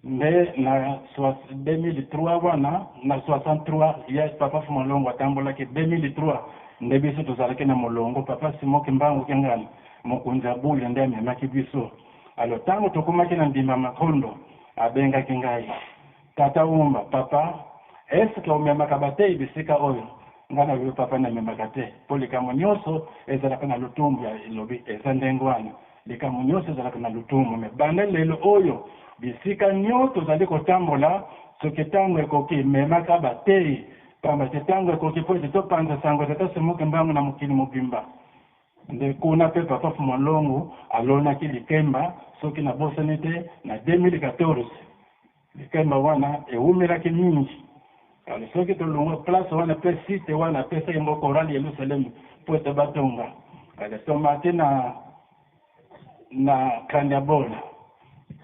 Nde na 2003 wana, na 63 ya Papa Fuma Longo atambolaki 2003, nde biso tozalaki na molongo. Papa Simon Kimbangu Kiangani, mokonzi ya bule, nde amemaki biso. Alors ntango tokomaki na Ndimba Makondo, abengaki ngai: "Tata Wumba, papa, eske omemaka batei bisika oyo?" Ngai nalobi: "Papa, namemaka te, mpo likambo nyonso ezalaka na lutumbu." Ya elobi eza ndenge wana, likambo nyonso ezalaka na lutumbu. Me banda lelo oyo, bisika nyonso tozali kotambola, soki ntango ekoki, memaka batei, pamba te ntango ekoki mpo ete topanza sango Tata Simon Kimbangu na mokili mobimba. Nde kuna mpe Papa Fuma Longo alonaki likemba, soki nabosani te, na 2014. Likemba wana ewumelaki mingi. Alors soki tolongwa place wana mpe site wana, apesaki yango chorale Yerusalemu mpo ete batonga. Alors tomati na Kandiabola.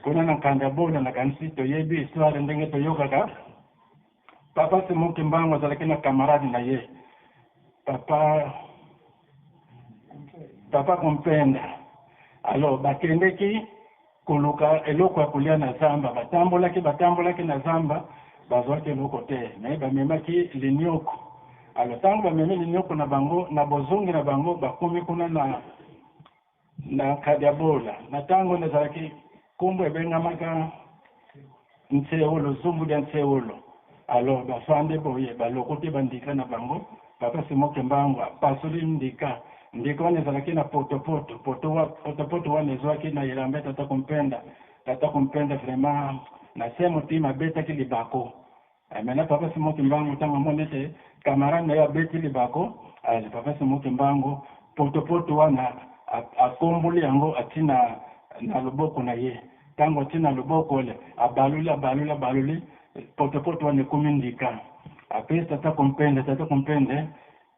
Kuna na Kandiabola, nakanisi toyebi histoire ndenge toyokaka. Papa Simon Kimbangu azalaki na camarade na ye, Papa Kompenda. Alors bakendeki koluka eloko ya kolia na zamba. Batambolaki, batambolaki na zamba, bazwaki eloko te, me bamemaki linioko. Alors ntango bamemi linioko na bango, na bozongi na bango, bakomi kuna na Kadiabola. Na ntango wana ezalaki nkombo ebengamaka Ntsewolo, zumbu lya Ntsewolo. Alors bafandi boye, balokoti bandika na bango. Papa Simon Kimbangu apasoli ndika. Ndika wana ezalaki na potopoto. Potopoto wana ezwaki na elamba ya Tata Kompenda. Tata Kompenda vraiment na se motema abetaki libako. Maintenant Papa Simon Kimbangu, ntango amoni ete camarade na ye abeti libako, ale Papa Simon Kimbangu potopoto wana akomboli yango, ati na loboko na ye. Ntango ati na loboko le, abaloli, abaloli, abaloli, potopoto wana ekomi ndika. Apesi Tata Kompende: "Tata Kompende,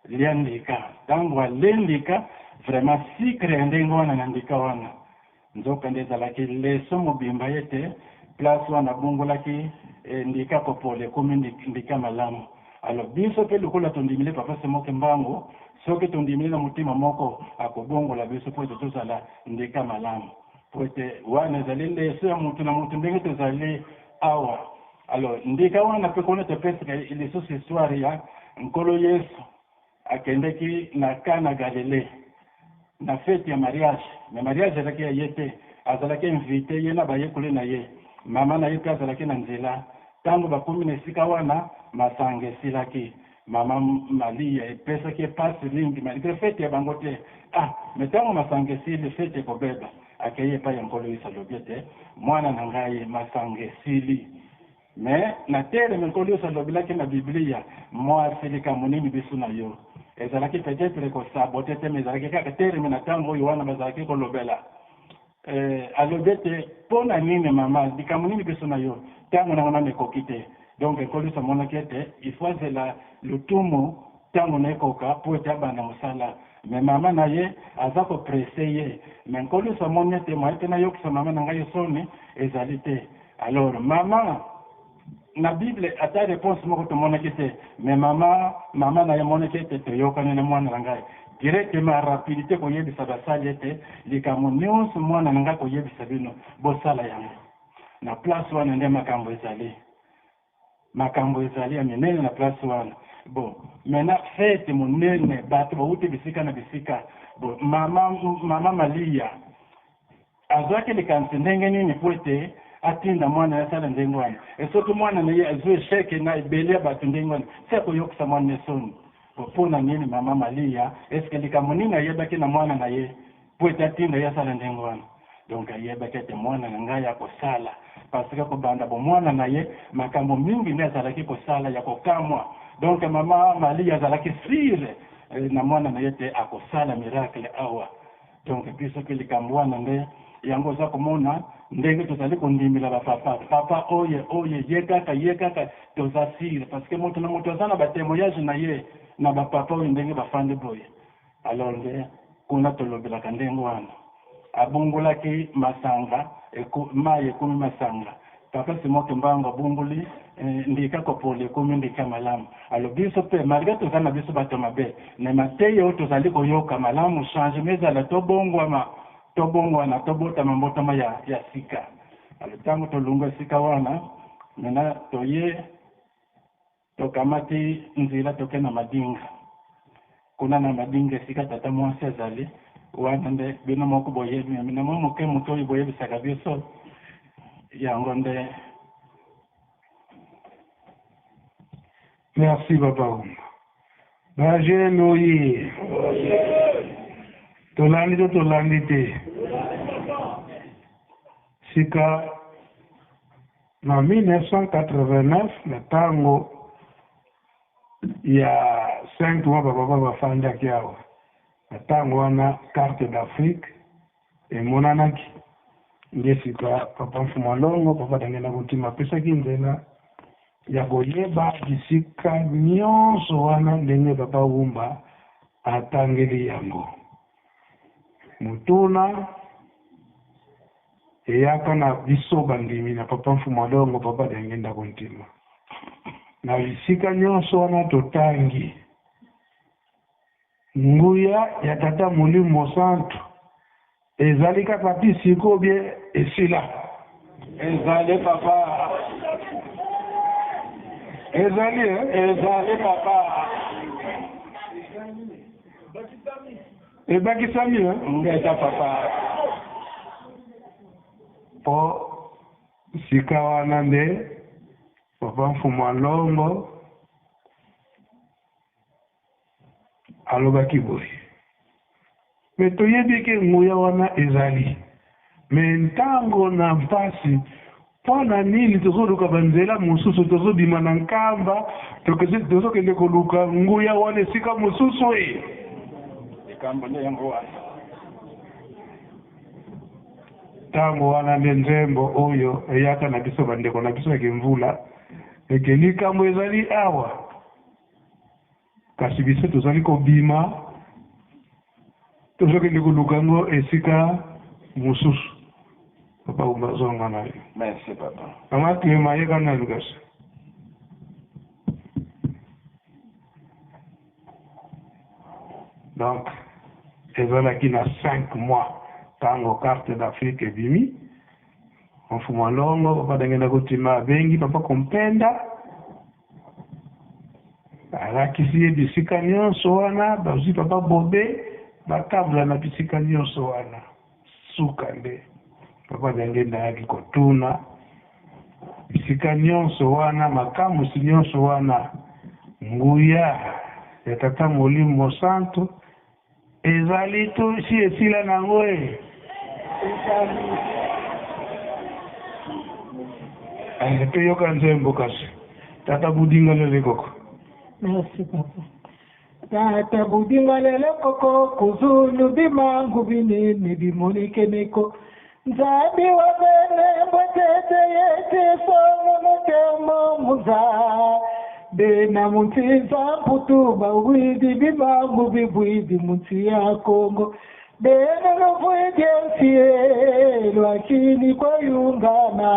lia ndika." Ntango alie ndika, vraiment sucre ya ndenge wana na ndika wana, nzoka nde ezalaki leso mobimba ete place wana abongolaki ndika kopola ekomi ndika malamu. Alors biso mpe lokola tondimili Papa Simon Kimbangu, soki tondimili na motema moko, akobongola biso mpo ete tozala ndika malamu, po ete wana ezali leso ya motu na motu ndenge tozali awa. Alors ndika wana mpe kuna topesaka lisusu histoire ya Nkolo Yesu akendeki na Kana Galilée na fête ya mariage. Me mariage ezalaki ya ye te, azalaki invité, ye na bayekoli na ye. Mama na ye mpe azalaki na nzela. Ntango bakomi na esika wana, masanga esilaki. Mama Malia epesaki epasi mingi, malgré fête ya bango te. Ah, me ntango masanga esili, fête ekobeba. Akei epai ya Nkolo Yesu, alobi ete: "Mwana na ngai, masanga esili." Me na terme Nkolo Yesu alobelaki na Biblia: "Mwasi, likambo nini biso na yo?" Ezalaki peut-être kosaboter te, me ezalaki kaka terme na ntango oyo wana bazalaki kolobela. Alobi ete: "Mpo na nini, mama, likambo nini biso na yo? Ntango nango nano ekoki te." Donc Nkolo Yesu amonaki ete il faut azela lutumu, ntango na ekoka mpo ete abanda mosala. Me mama na ye aza kopresser ye. Me Nkolo Yesu amoni ete moye mpe nayokisa mama na ngai soni ezali te. Alors mama, na Bible ata réponse moko tomonaki te, me mama na ye amonaki ete toyokani na mwana na ngai. Directement, rapidité, koyebisa basali ete likambo nyonso mwana na ngai koyebisa bino, bosala yango. Na place wana nde makambo ezali, makambo ezali ya minene na place wana. Bon, maintenant fête monene, bato bauti bisika na bisika. Bon, mama Malia azwaki likanisi ndenge nini po ete atinda mwana ye asala ndenge wana? E soki mwana na ye azwi échec na ebele ya bato ndenge wana, se akoyokisa mwana soni. Mpo na nini mama Malia, eske likambo nini ayebaki na mwana na ye po ete atinda ye asala ndenge wana? Donc ayebaki ete mwana na ngai akosala, parce que kobanda bomwana na ye, makambo mingi nde azalaki kosala ya kokamwa. Donc mama Malia azalaki sûre na mwana na ye te akosala miracle awa. Donc biso mpe likambo wana nde yango oza komona ndenge tozali kondimela ba papa. Papa oye oye ye kaka ye kaka toza sire parce que moto na moto aza na ba temoignage na ye na ba papa oyo ndenge bafandi boye. Alors nde kuna tolobelaka ndenge wana. Abongolaki masanga mayi ekomi masanga. Papa Simon Kimbangu abongoli ndika kopola ekomi ndika malamu. Alors biso pe malgre toza na biso bato ya mabe mais mateya oyo tozali koyoka malamu changement ezala tobongwama tobongwana tobotama mbotama ya ya sika. Alors tango tolongwa esika wana maintenant toye Tokamati nzela toke na Madinga. Kuna na Madinga esika tata mwasi azali, wana nde bino moko boyebi, na mwa moke moke oyo boyebisaka biso, yango nde. Merci papa Wumba. Ba jeune oye. Tolandi to tolandi te. Sika Na 1989, na tango ya cinq mois ba papa bafandaki awa, na tango wana carte d'Afrique emonanaki, nde sika papa Mfumu Alongo, papa Daniel Akotima apesaki nzela ya koyeba bisika nionso wana ndenge papa Wumba atangeli yango. Motuna eyaka na biso bandimi na papa Mfumu Alongo, papa Diangienda Kuntima, na bisika nionso wana totangi nguya ya Tata Molimo Mosantu ezali kaka ti sikoyo bien esila? Ezali papa. Ezali eh? Ezali papa. Ebakisami eh? Ngeta papa. Po sika wana nde papa Mfumu Alongo alobaki boye, Me toyebi ke nguya wana ezali, me ntango na mpasi, mpo na nini tozoluka banzela mosusu, tozobima na nkamba, tozokende koluka nguya wana esika mosusu e? Likambo nde yango wana. Ntango wana nde nzembo oyo eyaka na biso bandeko na biso ya Kimvula, eke likambo ezali awa. Kasi biso tozali kobima, tozokende koluka yango esika mosusu. Papa Wumba, zonga na yo. Merci papa. Mama Clement, yeka nanu kasi. Donc, ezalaki na 5 mois tango carte d'Afrique ebimi. Mfumu Alongo, papa Dangenda Kotima abengi papa Kompenda. Alakisi ye bisika nionso wana, bazui papa Bobe, batambola na bisika nionso wana. Suka nde papa Diangienda ayaki kotuna bisika nionso wana, makamwisi nionso wana, nguya ya Tata Molimo Mosantu ezali to esi esila na yango e? Eh, toyoka nzembo kasi. Tata Budinga lele koko. Merci papa. Tata Budinga lele koko kuzulu bimangu binene bimonike Nzambi wa bene mbwetete yete songo motema muza bena muntiza mputu bawidi bimangu bibwidi munti ya Kongo bena luvwidi nsie lwakini kwayungana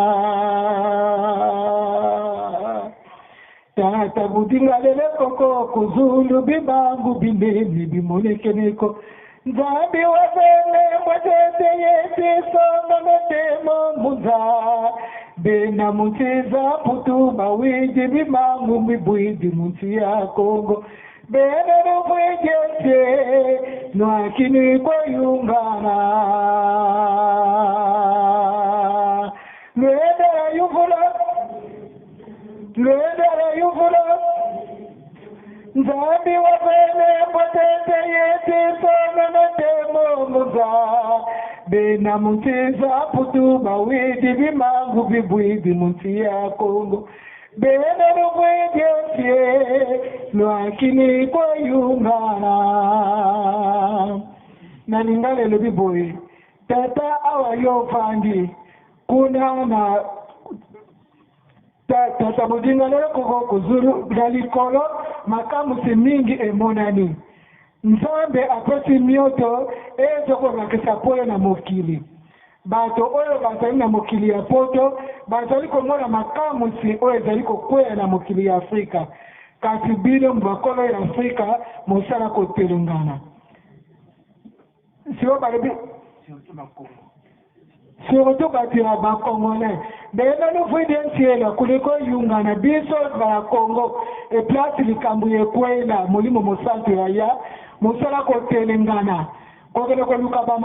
Tata budinga lele koko kuzulu bibangu binene bimonekeneko Nzambi wa bene mwatete yete songa metemo muza bena muntiza putu mawidi bimangu mibwidi munti ya Kongo bena luvwejete nwakini kwayungana lwenda yuvula Lwendala yuvula Nzambi wa bene mbotete yete songa na temo muza bena muntiza putu bawidi bimangu bibwidi munti ya Kongo bena lubwidi nsie lwakini kwayungana. Na lingala elobi boye, Tata awa yo ofandi kuna na Tata Bodinga lelo koko kozulu na likolo makamwisi mingi emonani. Nzambe apesi mioto ezo kolakisa pole na mokili. Bato oyo bazali na mokili ya poto bazali komona makamwisi oyo ezali kokweya na mokili ya Afrika. Kasi bino bakolo ya Afrika mosala kotelengana. Sikoyo balobi surtout bato ya ba congolais bena luvwidi nsiela kuliko yungana biso ba Congo e place likambo ekwela molimo mosantu ya ya mosala kotelengana kokende koluka ba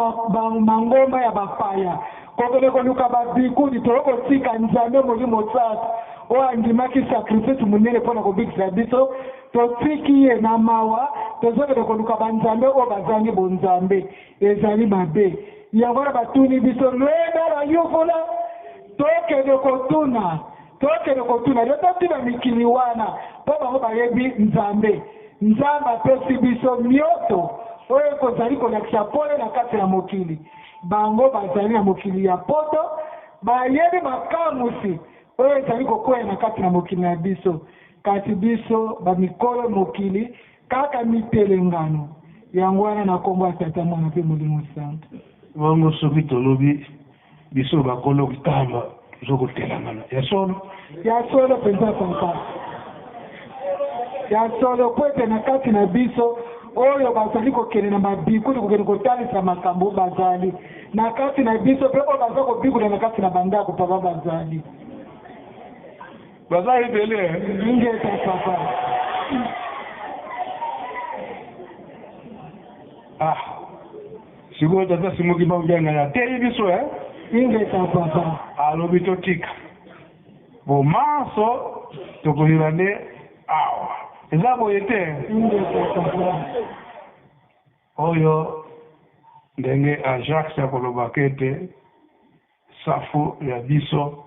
mangomba ya bapaya kokende koluka babikudi toyo kotika Nzambe molimo santu oyo andimaki sacrifice monene mpo na kobikisa biso totiki ye na mawa tozokende koluka banzambe oyo bazangi bonzambe ezali mabe yango wana batuni biso lwenda la yuvula tokende kotuna tokende kotuna yo totuna mikili wana mpo bango bayebi Nzambe. Nzambe apesi biso mioto oyo ekozali kolakisa pole na kati ya mokili. Bango bazali na mokili ya poto bayebi makamwisi oyo ezali kokwea na kati na mokili na biso, kasi biso bamikolo mokili kaka mitelengano. Yango wana na kombo ya Tata, Mwana mpe Molimo Santu. Bongo soki tolobi biso bakolo Nkamba tozo kotelangana ya solo? Ya solo mpenza papa, ya solo, po ete na kati na biso oyo bazali kokende na mabikuli kokende kotalisa makambo bazali na kati na biso, mpe oyo baza kobikula na kati na bandako papa bazali. Baza ebele. Ingeta papa. Ah, sikoyo tata Simoki Mbangu ateyi biso eh? Ingeta papa. Alobi totika bo manso tokoyela nde awa eza boye te. Ingeta papa. Oyo ndenge Ajax akolobaka ete safu ya biso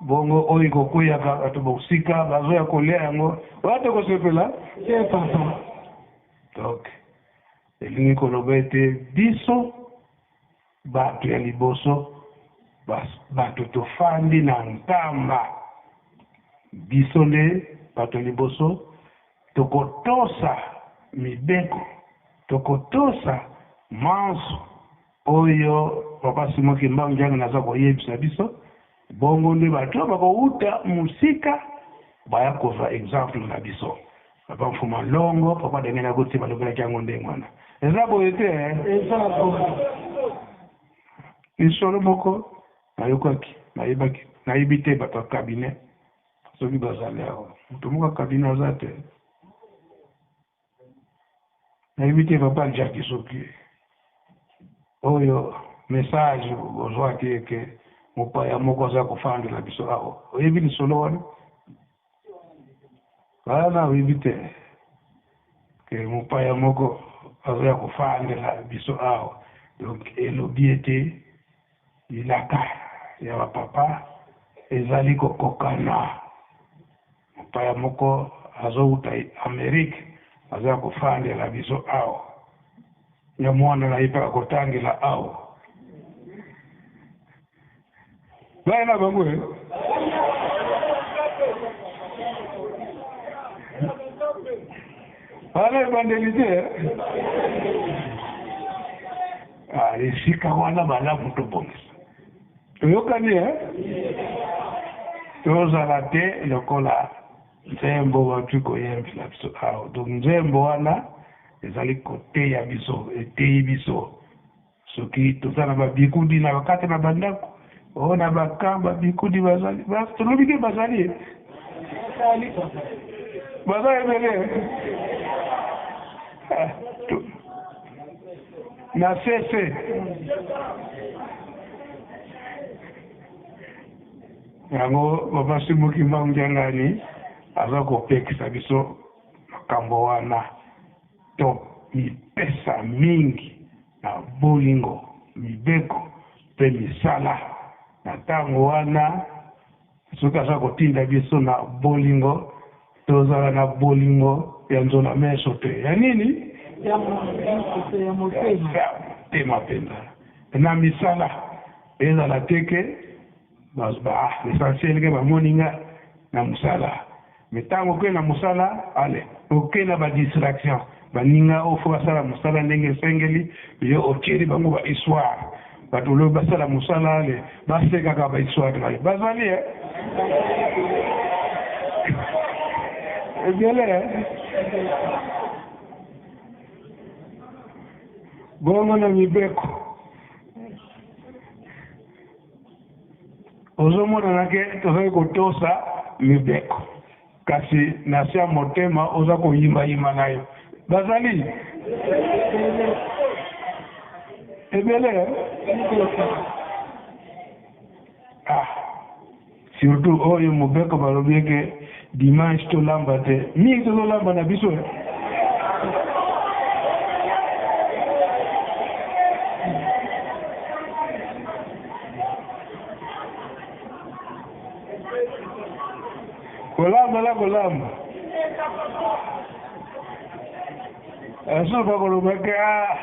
bongo oyo ekokweyaka bato bosika bazoya kolia yango oya tokosepela te papa. Donc elingi koloba ete biso bato ya liboso bato tofandi na Nkamba, biso nde bato ya liboso tokotosa mibeko, tokotosa manso oyo papa Simon Kimbangu Kiangani aza koyebisa biso. Bongo nde bato bakouta mosika baya kozwa exemple na biso. Papa Mfuma Longo, papa Daniel Agoti balobelaki yango ndenge wana. Eza boye te? Eza boye. Lisolo moko nayokaki, nayebaki, nayebi te bato ya cabinet soki bazali awa. Moto moko ya cabinet aza te. Nayebi te papa Jackie soki oyo message bozwaki eke mopaya moko aza kofandela biso awa. Oyebi lisolo wana? Wana oyebi te ke mopaya moko aza kofandela biso awa. Donc elobi ete bilaka ya bapapa ezali kokokana. Mopaya moko azouta Amerike aza kofandela biso awa, ya mwana na ye mpe akotangela awa. Baya na bango e wana ebandeli te esika wana malamu tobongisa toyokani e tozala te lokola nzembo bauti koyembela biso awa. Donc nzembo wana ezali koteya biso, eteyi biso soki toza na babikudi na bakati na bandako oyo na baka babikudi bazali, tolobi te bazali baza ebele na sese yango. Papa Simon Kimbangu Kiangani aza kopekisa biso makambo wana, to mipesa mingi na bolingo, mibeko mpe misala. Na ntango wana soki aza kotinda biso na bolingo, tozala na bolingo ya nzola meso te ya nini ya motema. motema mpenza na misala ezala te ke ah, l'essentiel ke bamoni nga na mosala. Mais ntango oke na mosala, ale oke na badistraction, baninga oyo fo basala mosala ndenge esengeli, yo otieli bango ba histoire. Bato lobi basala mosala, ale basekaka ba histoire na yo. Bazali e ebele bongo na mibeko. Ozomonana ke tozali kotosa mibeko, kasi na se ya motema oza koyimayima na yo. Bazali ebele. Ah, surtout oyo mobeko balobi eke dimanche tolamba te, mingi tozolamba na biso. Kolamba na kolamba, so bakoloba ke ah,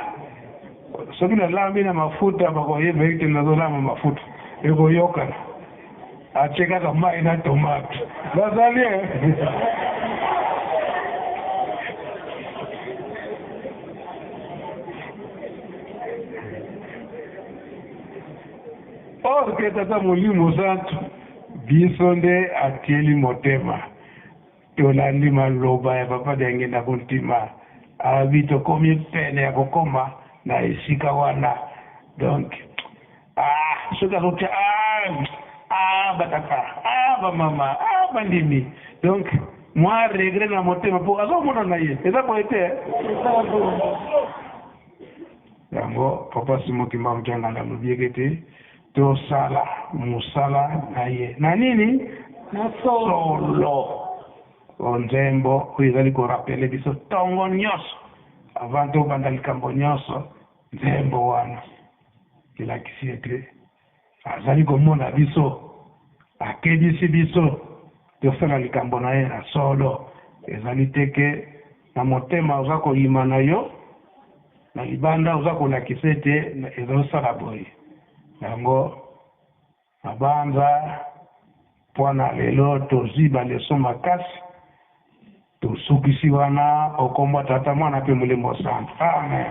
soki nalambi na mafuta, bakoyeba ete nazolamba mafuta, ekoyokana. Atie kaka mai na tomate. Bazali or ke Tata Molimo Santu biso nde atieli motema. Tolandi maloba ya Papa Diangenda Kuntima, abi tokomi pene ya kokoma na esika wana. Donc ah, soki azotia ah, ah, batata, ah, bamama, ah, bandimi, donc mwa regret na motema mpo azomona na ye eza boye te. Yango Papa Simon Kimbangu Kiangani alobi eke te tosala mosala na ye na nini? Na solo. Nzembo oyo ezali korappeler biso ntongo nyonso avant tobanda likambo nyonso. Nzembo wana elakisi ete azali komona biso, akebisi biso tosala likambo na ye na solo. Ezali te ke na motema oza koyima na yo, na libanda oza kolakisa ete ezosala boye. Yango mabanza mpona lelo tozwi baleçon makasi. Tosukisi wana okombwa Tata, Mwana mpe Molimo Santu. Amen.